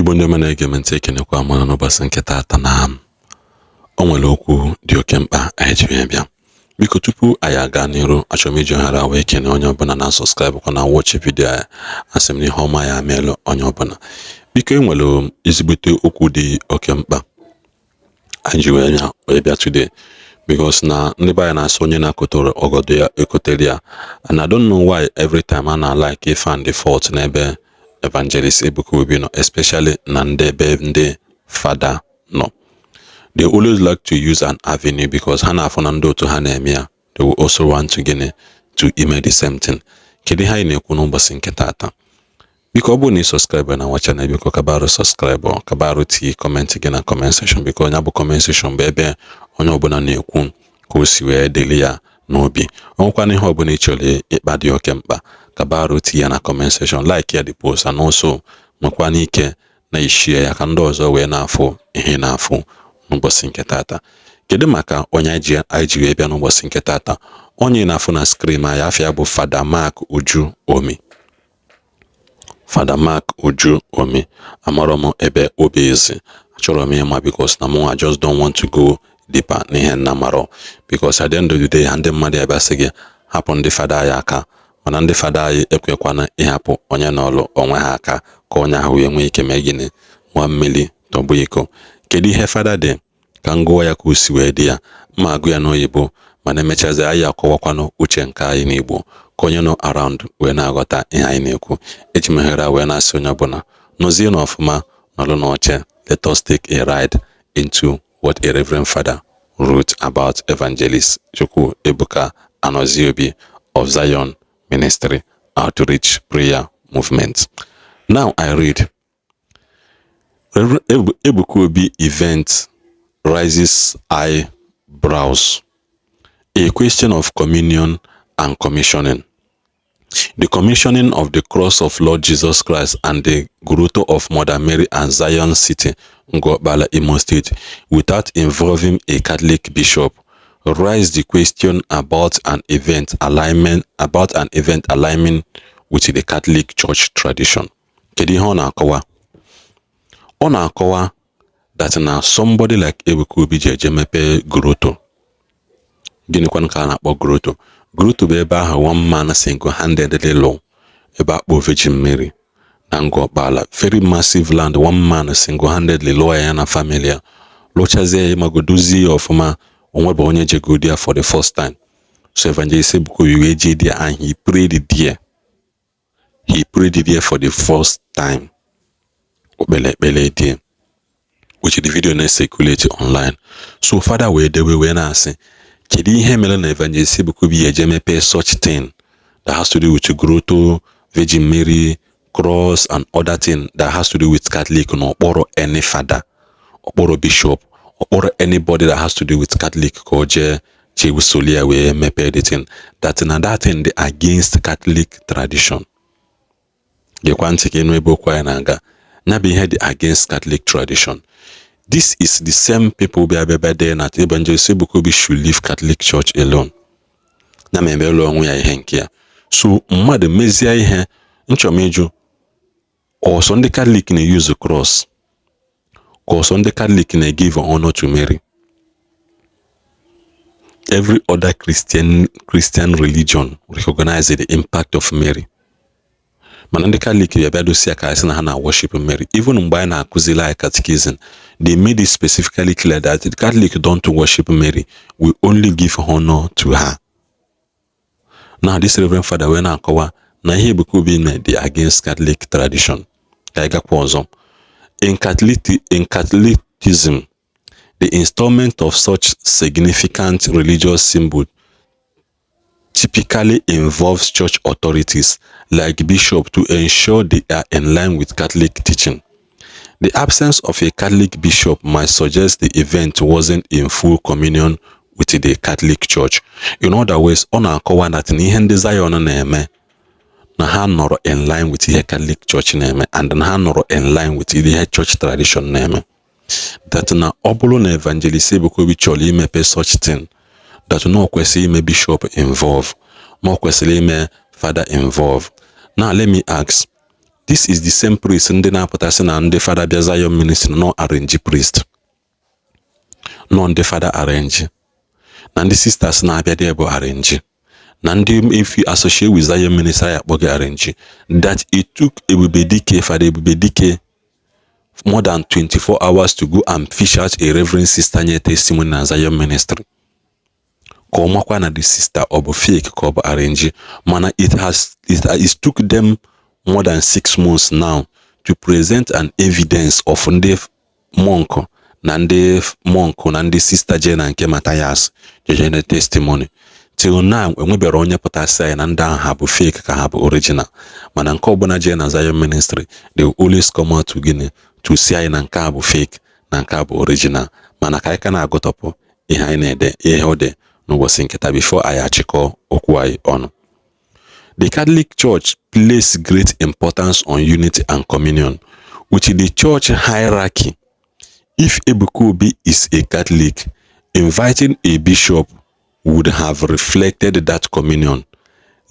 Igbo ndị ọma na-ege m ntị, ekenekwa m n'ụbọchị nke taata. Na o nwere okwu dị oke mkpa anyị ji wee bịa. Biko, tupu anyị aga n'iru, achọrọ m iji ohere a wee kene onye ọbụla na-subscribe kwa na watch video anyị. Asị m na ihe ọma ya meelụ onye ọbụla. Biko, e nwere ezigbote okwu dị oke mkpa anyị ji wee bịa today, because na ndị be anyị na-asị onye na-akụtara ọgọdọ ya ekotere ya. And I don't know why every time a na-like find the fault n'ebe Evangelist Ebuka Obi nọ, especially na ndị ebe ndị fada nọ. They always like to use an avenue because ha na-afụ na ndị otu ha na-eme ya, they will also want to gịnị, to ime the same thing. Kedu ihe anyị na-ekwu n'ụbọchị nke taata? Biko, ọ bụrụ na ị subscribe na nwa channel, biko kabarụ subscribe, kabarụ tii comment gị na comment section. Biko, onye bụ comment section bụ ebe onye ọbụla na-ekwu ka o si wee dịrị ya n'obi. Ọ nwekwana ihe ọbụla ị chọrọ ịkpa dị oke mkpa, kabarụ tii ya na comment section, like ya the post, and also nwekwana ike na ishie ya ka ndị ọzọ wee na-afụ ihe na-afụ n'ụbọchị nke taata. Kedu maka onye anyị ji wee bịa n'ụbọchị nke taata? Onye na-afụ na screen anyị, afịa bụ Fada Mark Uju Omi. Fada Mark Uju Omi, amarọ m ebe obi ezi, achọrọ m ịma, because na mụnwa just don't want to go deeper n'ihe nna marọ, because at the end of the day, ha ndị mmadụ abịa sị gị hapụ ndị fada anyị aka, mana ndị fada anyị ekwekwana ịhapụ onye n'ọlụ onwe ha aka ka onye ahụ wee nwee ike mee gịnị, nwa mmiri tọgbọ iko. Kedu ihe fada dị? Ka m gụọ ya ka o si wee dị ya mma. Agụ ya n'oyibo, mana emechazi anyị akọwakwanụ uche nke anyị n'Igbo, ka onye nọ around wee na-aghọta ihe anyị na-ekwu. Eji m ohere a wee na-asị onye ọbụla nọzie n'ọfụma, nọrọ n'oche. Let us take a ride into what a Reverend Father wrote about Evangelist Chukwu Ebuka Anozie Obi of Zion Ministry Outreach Prayer Movement. Now I read: Reverend Ebuka Obi event raises eyebrows. A question of communion and commissioning. The commissioning of the cross of Lord Jesus Christ and the grotto of Mother Mary and Zion City, Ngor-Okpala, Imo State, without involving a Catholic bishop, raised the question about an event alignment with the Catholic Church tradition. Kedu ihe ọ na-akọwa? Ọ na-akọwa that na somebody like Ebuka Obi ji eje mepee grotto. Gịnịkwanụ ka a na-akpọ grotto? Grotto bụ ebe ahụ one man single-handedly lụ, ebe akpọ Virgin Mary na Ngor-Okpala, very massive land. One man single-handedly lụọ ya na family ya, lụchazie ya, mago dozie ya ọfụma. Onwe bụ onye jegodi ya for the first time. So Evangelist Ebuka Obi wee jee there and he prayed there. He prayed there for the first time. O kpere ekpere there, which the video na-circulate online. So fada wee dewe wee na-asị, kedu ihe mere na Evangelist Ebuka Obi eje mepee such thing that has to do with grotto, Virgin Mary, cross and other thing that has to do with Catholic, na ọkpọrọ any father, ọkpọrọ bishop, ọkpọrọ anybody that has to do with Catholic ka o jee chewusoli ya wee mepee the thing, that na that thing dị against Catholic tradition? Gekwa ntị ka ịnụ ebe okwu anyị na-aga. Ya bụ ihe dị against Catholic tradition. This is the same people bịa bịa bịa dee na Evangelist Ebuka Obi should leave Catholic Church alone, ya ma emeela onwe ya ihe nke ya. So mmadụ mezie ihe nchọm ịjụ, ọsọ ndị Catholic na-use cross, ka ọsọ ndị Catholic na-give honor to Mary? Every other Christian religion recognize the impact of Mary, mana ndị Catholic bịa bịa dosia ka sị na ha na worship Mary. Even mgbe anyị na-akụzili anyị catechism, they made it specifically clear that the Catholic don't worship Mary, we only give honor to her. Now this Reverend Father wee na-akọwa na ihe Ebuka Obi mee dị against Catholic tradition. Ka anyị gakwa ọzọ. In Catholicism, the installment of such significant religious symbol typically involves church authorities like bishop to ensure they are in line with Catholic teaching. The absence of a Catholic bishop might suggest the event wasn't in full communion with the Catholic Church. In other words, ọ na-akọwa that na ihe ndị Zion na-eme, na ha nọrọ in line with ihe Catholic Church na-eme, and na ha nọrọ in line with ihe church tradition na-eme. That na ọ bụrụ na Evangelist Ebuka Obi chọrọ imepe such thing, that na ọ kwesịrị ime bishop involve, ma ọ kwesịrị ime father involve. Now let me ask, This is the same priest ndị na-apụtasị na ndị fada bịa Zion Ministry nọ arrange priest, nọ ndị fada arrange, na ndị sisters na-abịa dị bụ arrange, na ndị if you associate with Zion Ministry ya akpọ gị arrange, that it took Ebubedike, Fada Ebubedike, more than 24 hours to go and fish out a reverend sister nye testimony na Zion Ministry, ka ọ makwa na the sister ọ bụ fake ka ọ bụ arrange. Mana it took them more than 6 months now to present an evidence of ndị monk na ndị monk na ndị sister jee na nke Matthias jeje testimony. Till now, enwebere onye pụtasị anyị na ndị ahụ ha bụ fake ka ha bụ original. Mana nke ọbụla jee na Zion Ministry, they will always come out to gịnị? To si anyị na nke a bụ fake, na nke a bụ original. Mana ka anyị ka na-agụtọpụ ihe anyị na-ede, ihe ọ dị n'ụbọchị nkịta, before anyị achịkọ okwu anyị ọnụ. The Catholic Church place great importance on unity and communion with the church hierarchy. If Ebuka Obi is a Catholic, inviting a bishop would have reflected that communion.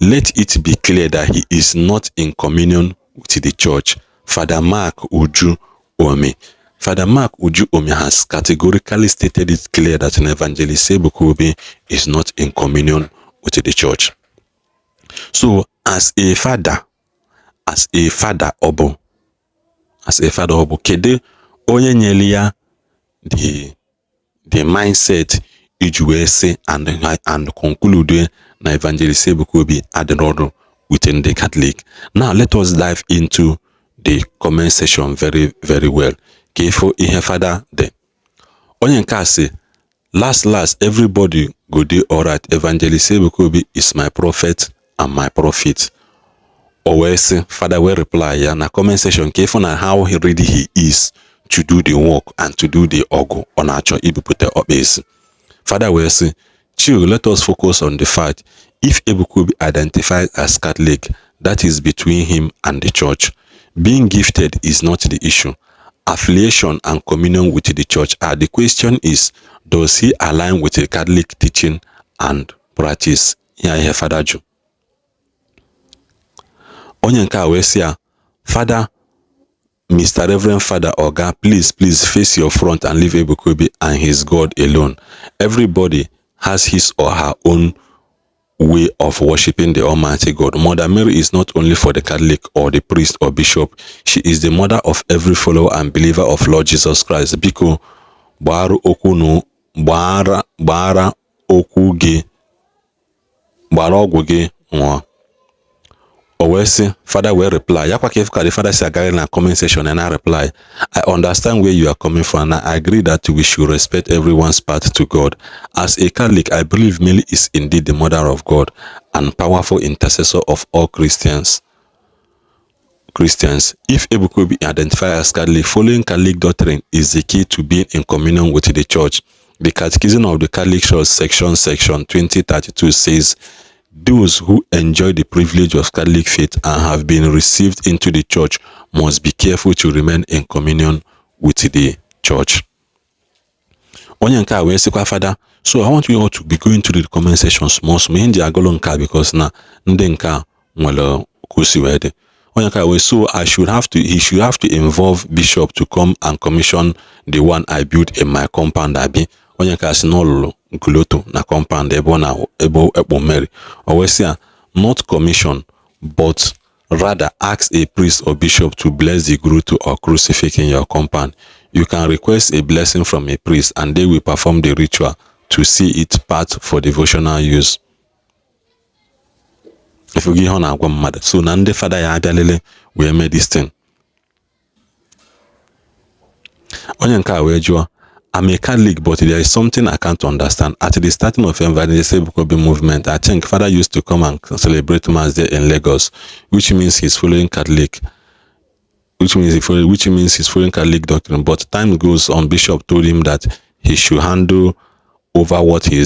Let it be clear that he is not in communion with the church. Father Mark Uju Ome. Father Mark Uju Ome has categorically stated it clear that an Evangelist Ebuka Obi is not in communion with the church. So, as a father ọ bụ, as a father ọ bụ, kedu onye nyere ya the mindset iji wee sị and conclude na Evangelist Ebuka Obi adịrọ ọrụ within the Catholic? Now let us dive into the comment section very very well ka ịfụ ihe fada dị. Onye nke a sị, "Last last, everybody go dey alright. Evangelist Ebuka Obi is my prophet and my prophet." O wee sị, fada wee reply ya na comment section ka ịfụ na how ready he is to do the work and to do the ọgụ ọ na-achọ ibupụta ọkpa ezi. Fada wee sị, "Chill, let us focus on the fact. If Ebuka Obi identified as Catholic, that is between him and the church. Being gifted is not the issue. Affiliation and communion with the church are. The question is, does he align with the Catholic teaching and practice?" Ya ihe fada jụ. Onye nke a wee sị ya, "Fada, Mr. Reverend Father Oga, please, please face your front and leave Ebuka Obi and his God alone. Everybody has his or her own way of worshiping the Almighty God. Mother Mary is not only for the Catholic or the priest or bishop. She is the mother of every follower and believer of Lord Jesus Christ. Biko, gbara okwu nu gbara gbara okwu gị gbara ọgwụ gị ṅụọ." O wee sị, fada wee reply ya kwa ka ka the father si agaghị na comment section and I reply, "I understand where you are coming from and I agree that we should respect everyone's path to God. As a Catholic, I believe Mary is indeed the mother of God and powerful intercessor of all Christians. If Ebuka Obi identified as Catholic, following Catholic doctrine is the key to being in communion with the church. The Catechism of the Catholic Church, section 2032 says, 'Those who enjoy the privilege of Catholic faith and have been received into the church must be careful to remain in communion with the church.'" Onye nke a wee sịkwa fada, so I want you all to be going to the comment section small small. Ihe m ji agụlụ nke a because na ndị nke a nwere ka o si wee dị. Onye nke a wee, "So I should have to he should have to involve bishop to come and commission the one I built in my compound, abi?" Onye nke a sị na ọ lụrụ grotto na compound ebe ọ na ebe ekpo Mary. O wee sị ya, "Not commission, but rather ask a priest or bishop to bless the grotto or crucifix in your compound. You can request a blessing from a priest and they will perform the ritual to see it part for devotional use." Ifugo ihe ọ na-agwa mmadụ. So na ndị fada ya abịalele wee mee this thing. Onye nke a wee jụọ, "I'm a Catholic, but there is something I can't understand. At the starting of Evangelist Ebuka Obi movement, I think father used to come and celebrate mass there in Lagos, which means he's following Catholic, which means he's following Catholic doctrine. But time goes on, Bishop told him that he should handle over what he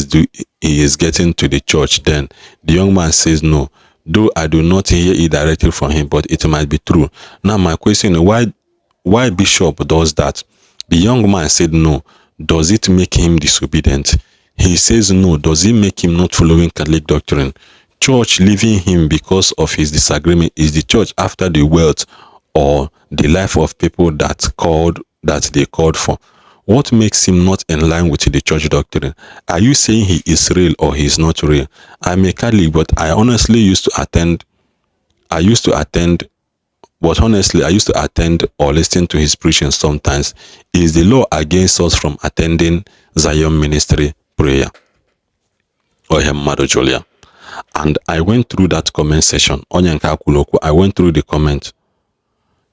is getting to the church. Then the young man says no. Though I do not hear it directly from him, but it might be true. Now my question is, why Bishop does that? The young man said no. Does it make him disobedient? He says no. Does it make him not following Catholic doctrine? Church leaving him because of his disagreement? Is the church after the wealth Or the life of people that they called for? What makes him not in line with the church doctrine? Are you saying he is real or he is not real? I'm a Catholic, but I honestly used to attend I used to attend but honestly, I used to attend or listen to his preaching sometimes. Is the law against us from attending Zion Ministry prayer? Ohe mmadụ jụrụ ya. And I went through that comment section. Onye nke a kwuru okwu, I went through the comment.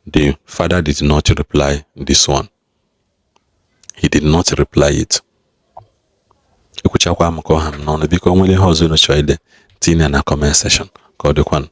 The father did not reply this one. He did not reply it. Ekwuchakwa m ka ọha m n'ọnụ. Biko, nwere ihe ọzọ unu chọrọ ide, tinye na comment section. Ka ọ dịkwanụ.